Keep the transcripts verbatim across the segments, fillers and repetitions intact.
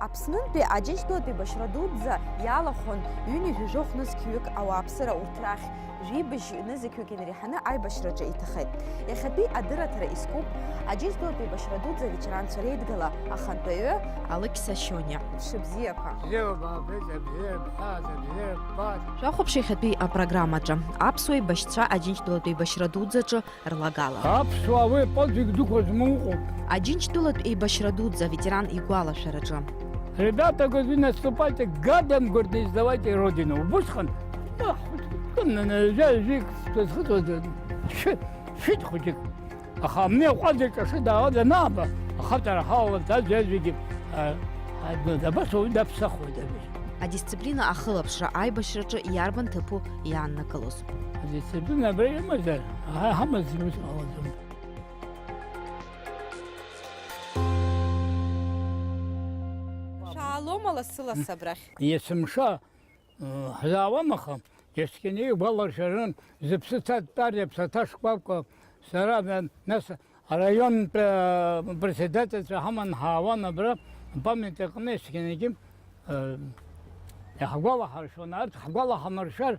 Аԥснынтәи Аџьынџьтәылатә еибашьра дуӡӡа иалахәын ҩынҩажәи жәохә нызқьҩык ауааԥсыра, урҭ рахь жәибжь нызқьҩык инареиҳаны аибашьраҿы иҭахеит. Иахьатәи адырраҭара искуп Аџьынџьтәылатә еибашьра дуӡӡа аветеранцәа реидгыла ахантәаҩы Алықьса Шьониа. Мшыбзиақәа. Бзиара баабеит, бзиара бҳәааит, бзиара ббааит. Шәахәаԥш иахьатәи апрограммаҿы. Аԥсуа еибашьцәа Аџьынџьтәылатә еибашьра дуӡӡаҿы рлагала. Аԥсуаа уи подвиг дуқәа змоу ыҟоуп. Аџьынџьтәылатә еибашьра дуӡӡа аветеран игәалашәараҿы. Ребята, говорит, вы наступайте, гадом, говорит, не сдавайте родину. Убысҟан, ну, хәыҷык, ну, ну, ну, шәи-, шәи-, шәи-, шәит хәыҷык. Аха амни аҟәаӡа иҿашы даауа данааба, ахаҵара ҳауалырҭ аӡәаӡәгьы, а, а, абас ауаҩы даԥсахуеит абри. Адисциплина ахылаԥшра аибашьраҿы иарбан ҭыԥу иааннакылоз? Адисциплина абра имазар, аҳа, ҳамаз ус ҟалаӡом. Шәаалома лассы-лассы абрахь? Есымша, э, ҳзаауам, аха есқьынгьы игәаларшәарын, зыԥсы ҭаз Тариа ԥсаҭа шкәакәа, сара, на-, нас араионтә, э, председательцәа ҳаман ҳаауан абра, апамиатник аҟны есқьынгьы, э, иаҳгәалаҳаршәон, арҭ ҳгәалаҳамыршәар,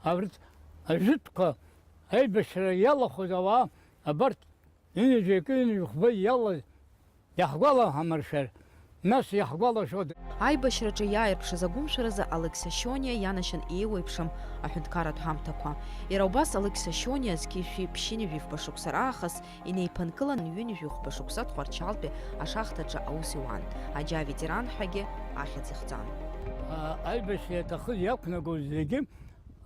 абарҭ ажәытәқәа аибашьра иалахәыз ауаа, абарҭ ҩынҩажәи акы, ҩынҩажәи хәба иалаз иаҳгәалаҳамыршәар, нас иаҳгәалашәода? Аибашьраҿы иааирԥшыз агәымшәаразы Алықьса Шьониа ианашьан еиуеиԥшым аҳәынҭқарратә ҳамҭақәа. Иара убас Алықьса Шьониа зқьи жәшәи ԥшьынҩажәи фба шықәса раахыс инеиԥынкылан, ҩынҩажәи хәба шықәса Тҟәарчалтәи ашахҭаҿы аус иуан, аџьа аветеран ҳәагьы ахьӡ ихҵан. А, аибашьра иаҭахыз иақәнагоз зегьы,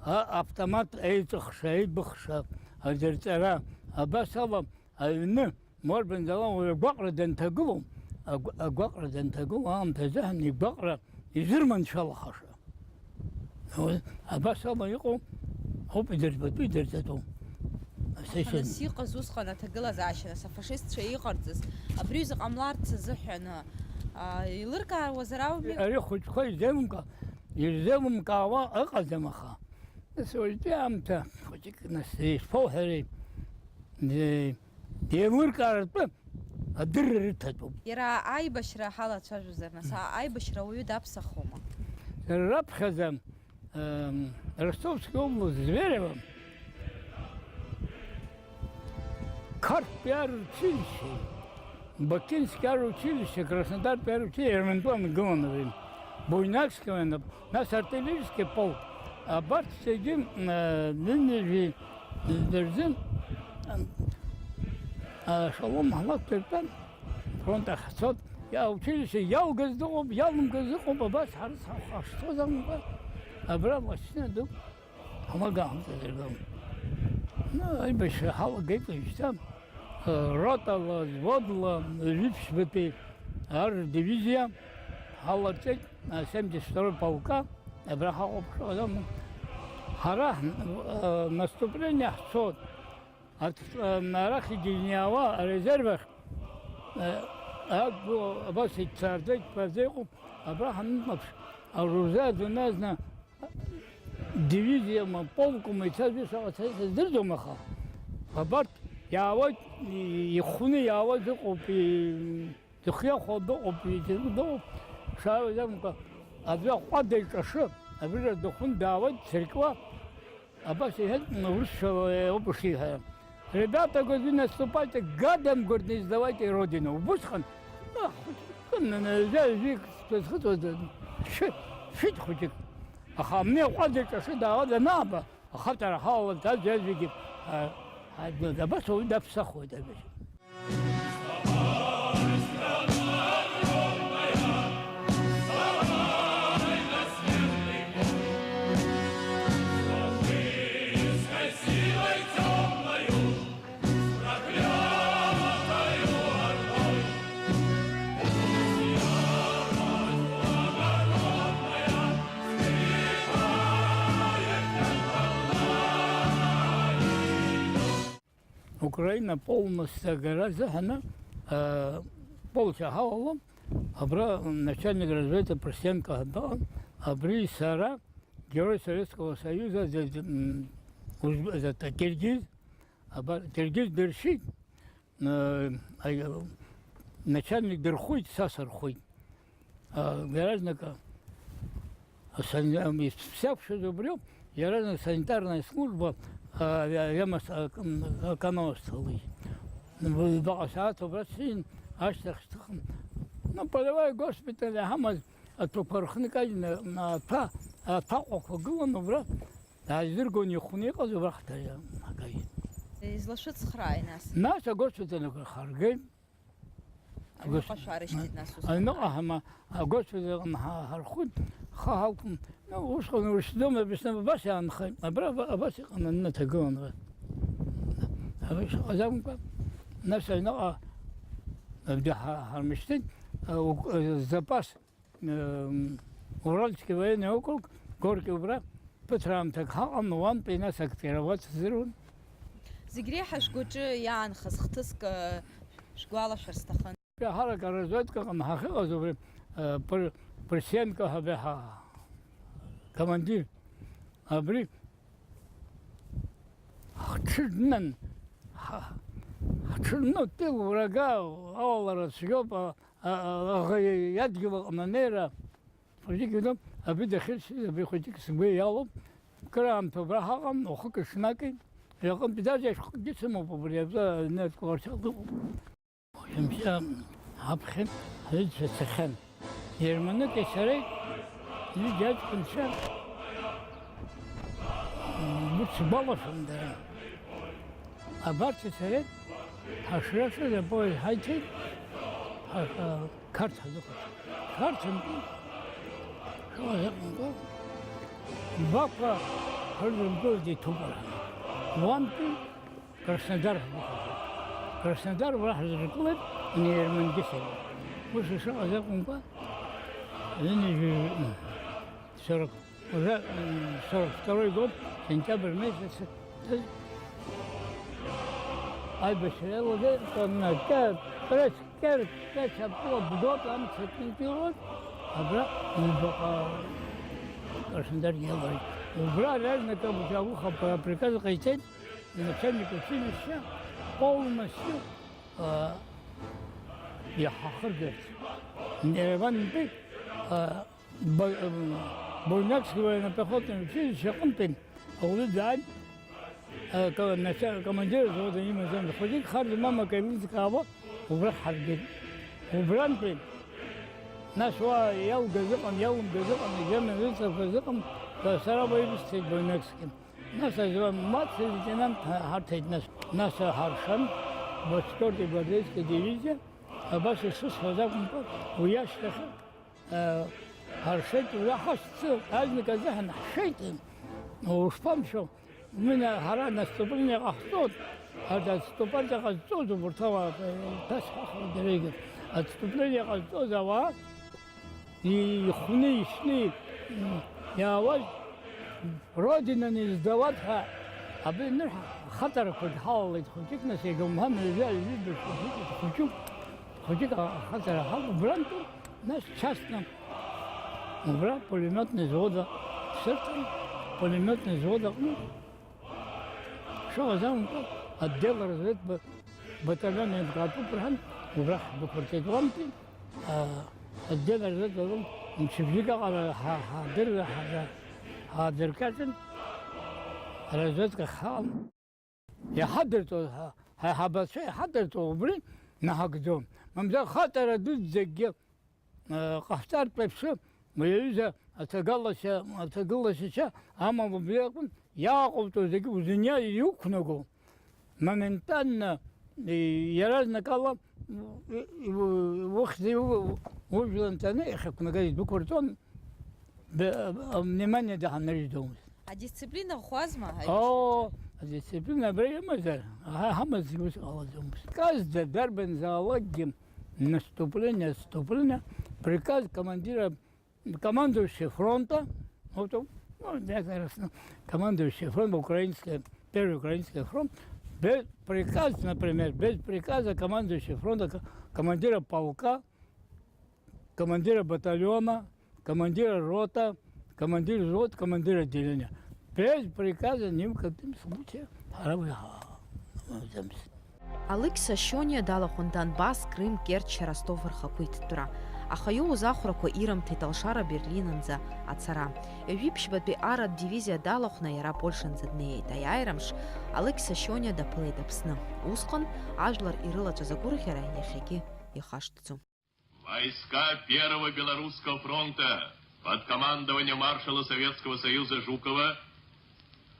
а, автомат еиҵыхша, еибыхша, адырҵара, абас ала, аҩны, морбанзала уаҩ агәаҟра данҭагылоу, агә-, агәаҟра данҭагылоу аамҭазыҳәан игәаҟра изырманшәалахаша. Уи абас ала иҟоу ауп идырбатәу, идырҵатәу. Аха нас иҟаз усҟан аҭагылазаашьа, нас афашистцәа иҟарҵаз, абри аҩыза ҟамларц азыҳәан, а, еилыркаауазар ауми? Ари ахәыҷқәа ирзеилымка-, ирзеилымкаауа ыҟаӡам, аха. Нас уажәтәи аамҭа хәыҷык нас ишԥауҳәари, э, еилыркааратәы адырра рыҭатәуп. Иара аибашьра ҳалацәажәозар, нас, а-, аибашьра ауаҩы даԥсахуама? Дара раԥхьаӡа, эм, Ростовски область, Зверево, Қарҭтәи аручилище, Бакински аручилище, Краснодартәи аручилище, Ермантәи ангылан абри. Буйнакски, нас артиллерийский полк. Абарҭ зегьы, э, ҩынҩажәи дырзын, э, Шолом ҳлақәдыртәан, фронт ахь ҳцот. Иа-, училище иалгаз дыҟоуп, иалымгаз ыҟоуп, абас ҳарс ҳа-, ҳашцоз акәымкәа, абра машьына дук ҳмага ҳамҵадыргылан. Ну, аибашьра ҳалагеит уажәшьҭа, э, ротала, взводла, жәиԥшьбатәи ар дивизиа ҳаларҵеит, э, семьдесят второй полка, абра ҳаҟоуп, шәаҳәама. Ҳара ҳн-, э, наступление ҳцот, арҭ-, э, арахь иџьынџьаауа арезерв ахь, э, агу-, абас иццарӡа, иццарӡа иҟоуп, абра ҳанымхәаԥш, аруза дуназна дивизиама, полкума ицаз ус аҟаҵара сыздырӡом, аха абарҭ иаауеит, и-, ихәны иаауаз ыҟоуп, и-, дыхиахәа дыҟоуп, иҭабуп, дыҟоуп, шааиуаз акәымкәа, аӡәы аҟәада иҿашы, абри дыхәны даауеит, дсыркьуа, абас иҳәеит, урысшәала ауп ишиҳәара. Ребята, говорит, вы наступайте, гадом, говорит, не сдавайте родину. Убысҟан, ах, шәи-, шәит хәыҷык. Аха амни аҟәада иҿашы даауа данааба, ахаҵара ҳауалырҭ аӡәаӡәгьы, а, а, абас ауаҩы даԥсахуеит абжьы. Украина полностью агара азыҳәаны, э, полча ҳауалом, абра начальник разведки Прысенко ҳәа дыҟан, абри сара, Герой Советского Союза, м, узб-, это, киргиз, абар, киргиз дыршьит, э, ай-, начальник дырхәит, са сырхәит. Иаразнак асани-, ам, ис-, сақәшәаз убриоуп, иаразнак санитарная служба, а, я-, иамаз, а, кам-, аканала сҭалеит. Баҟа сааҭ убра сыҩн, ашьҭахь сҭыхын. Ну, полевой госпиталь иҳамаз аҭәақәа рхныкажьны, аҭәа, аҭәаҟәақәа гылан убра, дааизыргон ихәны иҟаз убра ҳҭаҩа ҳагажьит. Излашәыцхрааи нас? Нас агоспиталь ҳаргеит. Аҩныҟа шәаарышьҭит, нас, ус аҩныҟа ҳама, агоспиталь аҟны ҳа-, ҳархәит, ҳхы ҳақәым. Ну, усҟан уршьӡом, абас, абас иаанхеит. Абра, аба-, абас иҟан аҩны аҭагыланра. Абас шыҟаз акәымкәа, нас аҩныҟа, абри ҳа-, ҳармышьҭит, а, ук-, а, запас, м, Уральский военный округ, Горки убра, ԥыҭраамҭак ҳаҟан, уантәи нас актироваться сзыруан. Зегь реиҳа шәгәаҿы иаанхаз хҭыск, э, шәгәалашәар сҭахын. Ҳарак аразведка аҟны ҳахьыҟаз убри, э, Пр-, Прысенко ҳәа беиҳа командир. Абри ҳҽыжәнан, ҳа-, ҳҽыжәнан, тыл врага алалара цәгьоуп, а, а, аӷа иадгьыл аҟны анеира. Хәыҷык иоуп, абри дахьыршьыз, абри хәыҷык сгәы иалоуп. Кыраамҭа убра ҳаҟан, уахык ҽнакы, иҟынтә даже ашәҟәгьы сымоуп, убри азы аҩны аҭҟәарчал ыҟоуп. Шәымшьы ҳаԥхьан ҳҩызцәа цахьан. Германыки сареи, ҩыџьа аҷкәынцәа, урҭ сгәалашәом дара. Абарҭ сареи ҳашрашаз апоезд ҳаиҭеит, ҳа-, ҳа-, Қарҭ ҳазыҟаз. Қарҭынтәи, шәуа закәымкәа, Бақәа ҳрыдыркылеит иҭоуп ҳәа. Уантәи Краснодар ҳазыҟаз. Краснодар уа ҳазыркылеит, ани Ермангьы сареи. Ус ишыҟаз акәымкәа, ҩынҩажәи сорок, уже, м, сорок второй год, сентябрь месяц, э, аибашьра иалагеит, Кер-, Керчь, Керчь атәыла Гәдоуҭа амца книтируан, абра ҩбаҟа Краснодар иалалеит. Убра иаразнак абжьагәыхаԥара априказ ҟаиҵеит, начальник училища полностью, а, иҳахыргарц. Еревантәи, а, Бо-, м, Буйнакски военно-пехотный училище аҟынтәи ауаҩы дааит, э, ко-, нача-, командир взвода имаӡамыз, хәыҷык хар змам акаирызкаауа убрахь ҳаргеит. Убрантәи, нас уа иалгаз ыҟан, иалымгаз ыҟан, егьа минуҭақәа зыҟам, са-, сара уа ирысҭеит Буйнакски. Нас азы младший лейтенант ҳа-, ҳарҭеит, нас, нас ҳаршан, двадцать четвёртая гвардейская дивизия, абас ишысҳәаз акәымкәа, уи ашьҭахь Э, ҳаршеит, уи ҳашьцылт, азнык азыҳәан ҳшеит, ушԥамшәо, мына ҳара наступление ҟаҳҵоит, арҭ отступать ҟазҵоз убарҭ ауаа, э, ҭасҳәахуеит дара егьырҭ, отступление ҟазҵоз ауаа, ихәны, ишьны, м, иаауаз, Родина не сдавать ҳәа, абри анырҳәа, ахаҵарақәагь ҳалалеит хәыҷык, нас иагьа умҳәан, ҩажәа, ҩажәи жәаба хәыҷык, хәыҷык, хәыҷык ахаҵара ҳалоуп, убрантәи, нас частно, убра пулемётный взвод сырҭан, пулемётный взвод аҟны, шыҟаз акәымкәа, отдел разведба-, батальон еибгатәуп рҳәан, убрахь дәықәырҵеит уантәи, а, отдел разведба мчыбжьык аҟара ҳа-, ҳадырра-, ҳада-, ҳаадыркьаҿын, разведкахь ҳаҟан. Иҳадырҵо, ҳа-, ҳаиҳабацәа иҳадырҵо убри наҳагӡом. Мамзар хаҵара дуӡӡакгьы, а, ҟаҳҵартә еиԥш, уи аҩыза аҭагылашьа, аҭагылашьцәа амала убри акәын иааҟауҵо зегьы узыниа иуқәнаго. Моментально, и-, иаразнакала, и-, и-, ухьӡ иу-, ужәла нҵаны иахьақәнагаз идәықәырҵон, б-, а, внимание даҳанарыжьӡомызт. Адисциплина ӷәӷәазма? Оо, адисциплина абра имазар, ҳа-, ҳамаз ус ҟалаӡомызт. Казда дарбанзаалакгьы наступление, отступление, приказ командира Командующий фронта, вот, ну, я, конечно, командующий фронта, украинская, первый украинский фронт, без приказа, например, без приказа командующего фронта, ко-, командира полка, командира батальона, командира рота, командир взвода, командир отделения. Без приказа ни в каком случае ҳара уи ҳа-, ҳамаӡамызт. Алықьса Шьониа далахәын Донбасс, Крым, Керчь, Ростов рхақәиҭтәра. Аха иоуз ахәрақәа ирымҭеит алшара Берлинынӡа ацара. Ҩажәи ԥшьбатәи арратә дивизиа далахәны иара Польшанӡа днеит. Аиааирамш Алықьса Шьониа даԥылеит Аԥсны. Усҟан ажәлар ирылаҵәаз агәырӷьара иахьагьы ихашҭӡом. Войска Первого Белорусского фронта под командованием маршала Советского Союза Жукова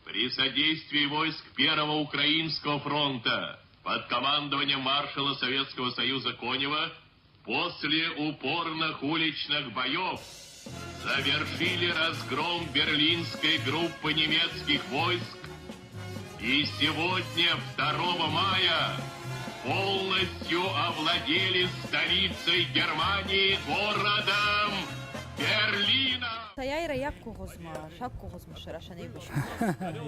при содействии войск Первого Украинского фронта под командованием маршала Советского Союза Конева после упорных уличных боёв завершили разгром берлинской группы немецких войск и сегодня, второго мая, полностью овладели столицей Германии, городом Берлином. Аиааира иақәгәыӷызма, шәақәгәыӷызма шәара шәанеибашьуа?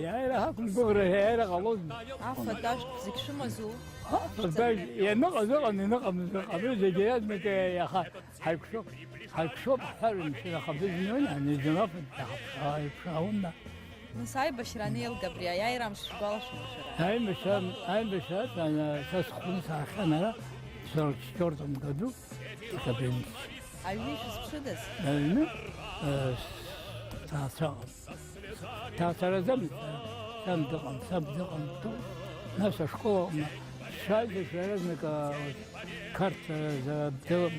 Иааира ҳақәымгәыӷра, иааира ҟалозма. Афатә-ажәтә зегь шәымазу? Афатә-ажәтә ианыҟаз ыҟан, ианыҟамыз ыҟан. Абри зегьы иазнык иаха ҳаиқәшәоуп, ҳаиқәшәоуп ҳҳәар, мшәан, аха абри зны ани зны афатә даҳаԥшаа, иԥшааума? Нас аибашьра анеилга абри аиааира амш шәгәалашәома шәара? Аибашьра, аибашьра, са, са схәны саахьан ара, сорок четвёртом году, декабрь месяц. Аҩны ишәызԥшыдаз? Аҩны, э, с-, саацәаҟан. Ҭаацәараӡамызт, сара, саб дыҟан, саб дыҟан, ду-, нас ашкол аҟны сшааиз, иаразнак, а, қарҭ, а, за-, дыла-,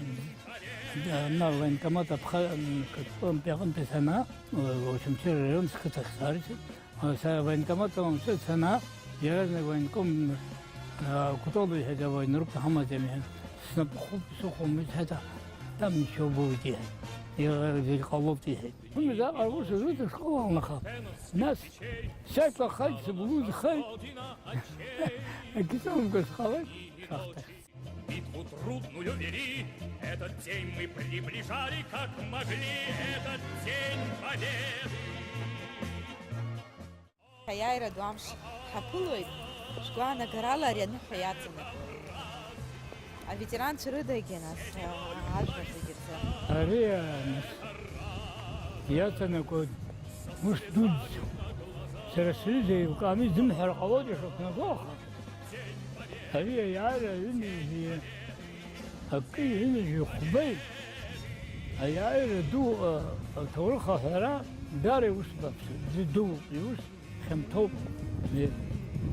да-, на военкомат Абха-, м, к-, Помпе аҟынтәи санаа, а, Очамчыра араион сқыҭахь саарцеит. А, са военкомат аҟны санаа, иаразнак военком, а, Кәтол иҳәеит, авоенрук ҳамаӡам, иҳәан, снапы хәуп, сыхәом, иҳәеит, там ничего будет, иҳәеит. Иҟ-, зегь ҟалоит, иҳәеит. Ҩымз аҟара аус зуит ашкол аҟны, аха нас сеиқәлахеит, сыблузхеит, акгьы сымамкәа сҟалеит шахҭахь. Битву трудную вели, этот день мы приближали, как могли, этот день победы. Аиааира ду амш ҳаԥылоит, шәгәаанагарала ари аныҳәа иаҵанакуеит. Аветеранцәа рыдагьы, нас, ажәлар зегьы рзы. Ари, нас, иаҵанакуеит ус дуӡӡа. Сара сҩыза еилкааны изымҳәар ҟалоит ишақәнаго, аха ари аиааира ҩынҩажәи акы, ҩынҩажәи хәбеи аиааира ду, а, аҭоурых аҳәара даара иус баԥсуп, ду, иус хьанҭоуп.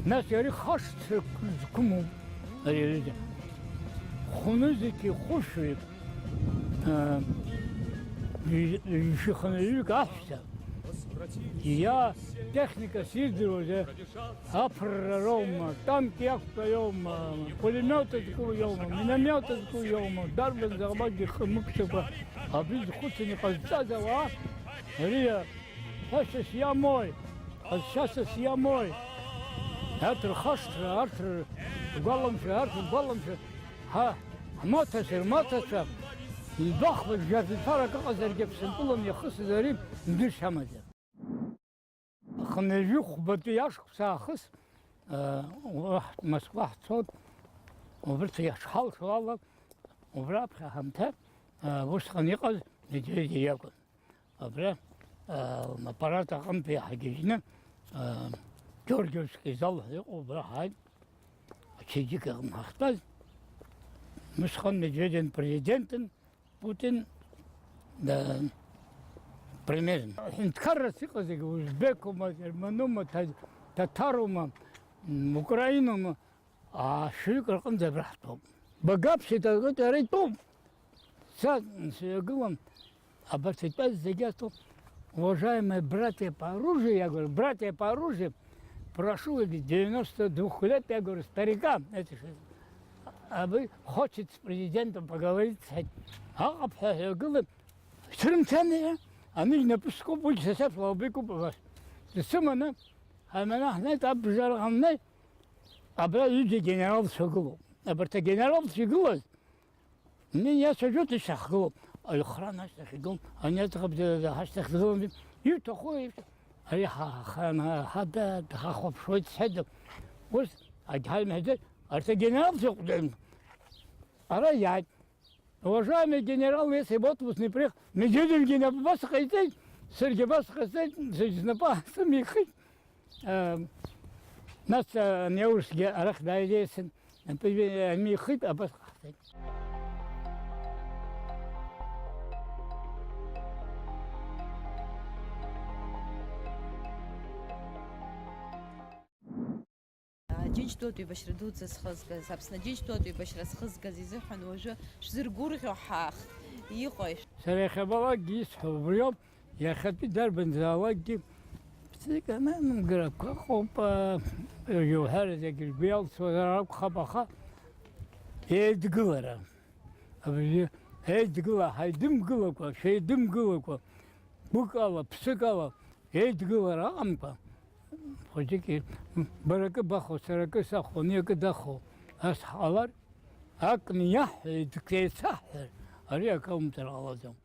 Нас иара ихашҭра зқәыму ари аҩыза. Хәнызқьи хәышәи, а, ҩ-, ҩ-, шәихынҩажәаҩык аҳәса. Иа техникас ирдыруаз, э, аԥырра роума, танк иақәтәа иоума, пулемиот зку иоума, миномиот зку иоума, дарбан заҟабакгьы хы мықәшәакәа абри зхәыцын иҟазҵаз ауаа, ари, э, ҳәашьас иамои, ҟазшьасас иамои? Арҭ рхашҭра, арҭ ргәаламшәа, арҭ ргәаламшәа, ҳа, ҳмаҭацәа, рмаҭацәа, ибахуа жәаф-ифарак ыҟазаргьы Аԥсынтәылан иахысыз ари мдышьа амаӡам. Хынҩажәи хәбатәи ашықәс аахыс, а, уахь Москва ҳцот, убырҭ иашҳалшо ала, убраԥхьа ҳамҭа, а, усҟан иҟаз Медведев иакәын. Абра, а, аппарат аҟынтәи иҳагьежьны, а, Георгиевский зал ҳәа иҟоу убра ҳааит, ачеиџьыка аҟны ҳахьтәаз, усҟан Медведев президентын, Путин, да, премьерын. Ҳәынҭқаррас иҟаз зегьы, узбекума, германума, та-, татарума, м, украинума, аа, шәҩык рҟынӡа абра ҳтәоуп. Багаԥшьеит, акы, ара итәоуп. Са сҩагылан, абарҭ итәаз зегьы атәуп. Уважаемые братья по оружию, я говорю, братья по оружию, прошу девяносто двухлетнего, я говорю, старика, это же, а вы хочет с президентом поговорить, сказать, аҟаԥҳәа ҳәа агыла, срымцәан иара, ани инапы скуп, уи са саԥла убеикуп абас. Дсыманы, ҳаманы ҳнеит, абжара ҳамнеит, абра ҩыџьа генералцәа гылоуп. Абарҭ агенералцәа игылаз, Ани иацәажәоит, ишьҭахьгылоуп, аҩхран ашьҭахь игылоуп, ани аӡӷаб ҳашьҭахь дгылан, иуҭаху, ари ҳа-, ҳа-, ҳа-, ҳада-, ҳахәаԥшуеит, сҳәеит, ус, агьҳаимҳәаӡеит, арҭ агенералцәа ҟәдын, ара иааит. Уважаемый генерал, если вот вас не приех-, Медведевгьы абас ҟаиҵеит, саргьы абас ҟаиҵеит, зегь знапы аасымихит. Э, нас, э, ани аурысгьы арахь дааиреисын, например, амихит, абас ҟаҳҵеит. Џьынџьтәылатә еибашьра дуӡӡа зхызгаз, Аԥсны Аџьынџьтәылатә еибашьра зхызгаз изыҳәан уажәы шәзыргәырӷьо ҳаахт, иҟои? Сара иахьабалакгьы исҳәо убриоуп, иахьатәи дарбанзаалакгьы ԥсык ананамгарақәа ыҟоуп, уажәы уҳәарада зегь ргәы иалсуазар акәхап, аха еидгылара. Абыржәы еидгыла, ҳаидымгылакәа, шәеидымгылакәа, гәык ала, ԥсык ала еидгылара аҟамкәа, хәыҷык, бара акы бахо, сара акы сахо, ани акы дахо, ас ҳҟалар, акны иаҳҳәеит, еицаҳҳәар, ари акаумҵар ҟалаӡом.